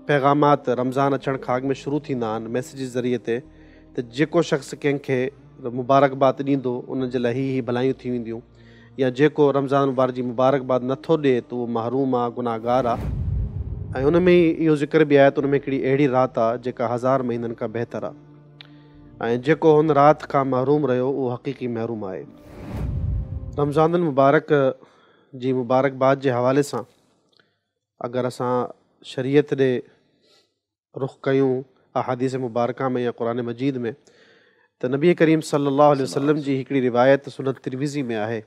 پيغامات رمضان اچڻ کان اڳ ۾ شروع ٿيندا آهن ميسيجز ذريعي تي ته جيڪو شخص ڪنهن کي مبارڪباد ڏيندو ان جي لاء هي هي ڀلايون ٿي وينديون يا جيڪو رمضان مبارڪ جي مبارڪباد نٿو ڏئي ته اهو محروم آ گناهگار آ ۽ ان ۾ ئي اهو ذڪر به آهي ته ان ۾ هڪڙي اهڙي رات آ جيڪا هزار مهينن کان بهتر آ ۽ جيڪو هن رات کان محروم رهيو اهو حقيقي محروم آهي. رمضان المبارڪ جي مبارڪباد جي حوالي سان اگر اسان شريعت ڏي رخ ڪيون احاديث مبارڪه ۾ يا قرآن مجيد ۾ ته نبي ڪريم صلي الله عليه وسلم جي هڪڙي روايت سنن ترمذي ۾ آهي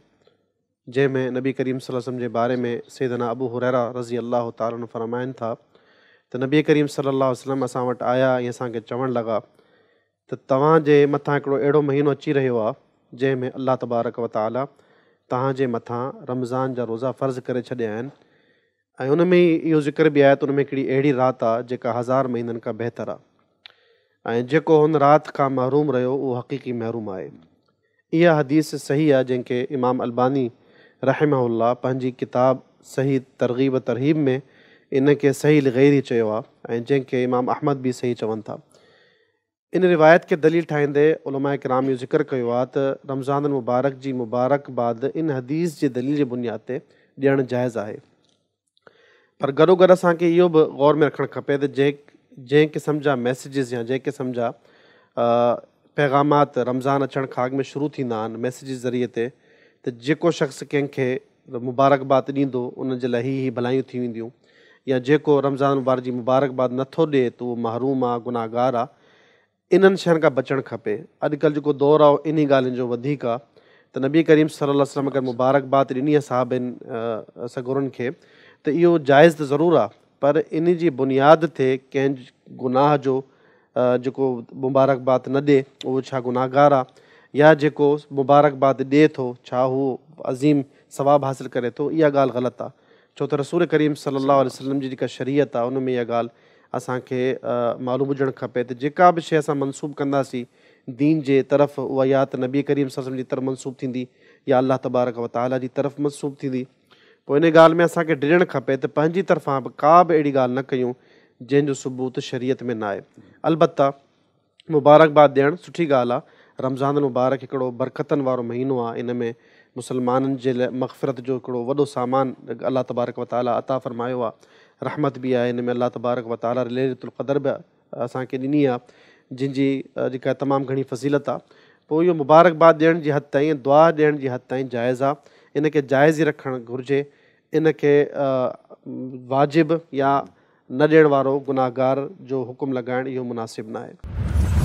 جنهن ۾ نبي ڪريم صلي الله عليه وسلم جي باري ۾ سيدنا ابو هريره رضي الله تعالٰي عنه فرمائن ٿا ته نبي ڪريم صلي الله عليه وسلم اسان وٽ آيا ۽ اسان کي چوڻ لڳا ته توهان جي مٿان هڪڙو اهڙو مهينو اچي رهيو آهي جنهن ۾ الله تبارڪ وتعالٰي توهان جي مٿان رمضان جا روزا فرض ڪري ڇڏيا آهن ۽ ان ۾ ئي اهو ذڪر به آهي ته ان ۾ هڪڙي اهڙي رات آ جيڪا هزار مهينن کان بهتر آ ۽ جيڪو هن رات کان محروم رهيو اهو حقيقي محروم آهي. اها حديث صحيح آ جنهن کي امام الباني رحمه الله پنهنجي ڪتاب صحيح ترغيب و ترهيب ۾ ان کي صحيح لغيره چيو آ ۽ جنهن کي امام احمد به صحيح چون ٿا. ان روايت کي دليل ٺاهيندي علماء ڪرام اهو ذڪر ڪيو آهي ته رمضان المبارڪ جي مبارڪ باد ان حديث جي دليل جي بنياد تي ڏيڻ جائز آهي پر گڏوگڏ اسان کي اهو به غور ۾ رکڻ کپي ته جنهن قسم جا ميسيجز يا جنهن قسم جا پيغامات رمضان اچڻ کان اڳ ۾ شروع ٿيندا آهن ميسيجز ذريعي تي ته جيڪو شخص ڪنهن کي مبارڪباد ڏيندو ان جي لاء هي هي ڀلايون ٿي وينديون يا جيڪو رمضان مبارڪ جي مبارڪباد نٿو ڏئي ته اهو محروم آ گناهگار آ انهن شين کان بچڻ کپي اڄڪلهه جيڪو دور آ اهو انهي ڳالهين جو وڌيڪ آ ته نبي ڪريم صلي الله عليه وسلم اگر مبارڪباد ڏني آ صحابين سڳورن کي ته اهو جائز ته ضرور آ پر ان جي بنياد تي ڪنهن گناهه جو جيڪو مبارڪباد نه ڏي اهو ڇا گناهگار آ يا جيڪو مبارڪباد ڏئي ٿو ڇا هو عظيم ثواب حاصل ڪري ٿو اها ڳالهه غلط آ ڇو ته رسول ڪريم صلي الله عليه وسلم جي جيڪا شريعت آ ان ۾ اها ڳالهه اسان کي معلوم هجڻ کپي ته جيڪا به شيء اسان منسوب ڪنداسين دين جي طرف اها يا ته نبي ڪريم صلي الله عليه وسلم جي طرف منسوب ٿيندي يا الله تبارڪ وتعاليٰ جي طرف منسوب ٿيندي. پوء ان ڳالهه ۾ اسان کي ڊڄڻ کپي ته پنهنجي طرفان به ڪا به اهڙي ڳالهه نه ڪيون جنهن جو ثبوت شريعت ۾ نه آهي. البته مبارڪباد ڏيڻ سٺي ڳالهه آهي. رمضان المبارڪ هڪڙو برڪتن وارو مهينو آهي ان ۾ مسلمانن جي لاء مغفرت جو هڪڙو وڏو سامان الله تبارڪ وتعاليٰ عطا فرمايو آهي. رحمت به آهي ان ۾ الله تبارڪ وتعاليٰ ليلة القدر به اسان کي ڏني آ جنهن جي جيڪا تمام گهڻي فضيلت آ پوء اهو مبارڪباد ڏيڻ جي حد تائين دعا ڏيڻ جي حد تائين جائز آ ان کي جائز ئي رکڻ گهرجي ان کي واجب يا نه ڏيڻ وارو گناهگار جو حڪم لڳائڻ اهو مناسب ناهي.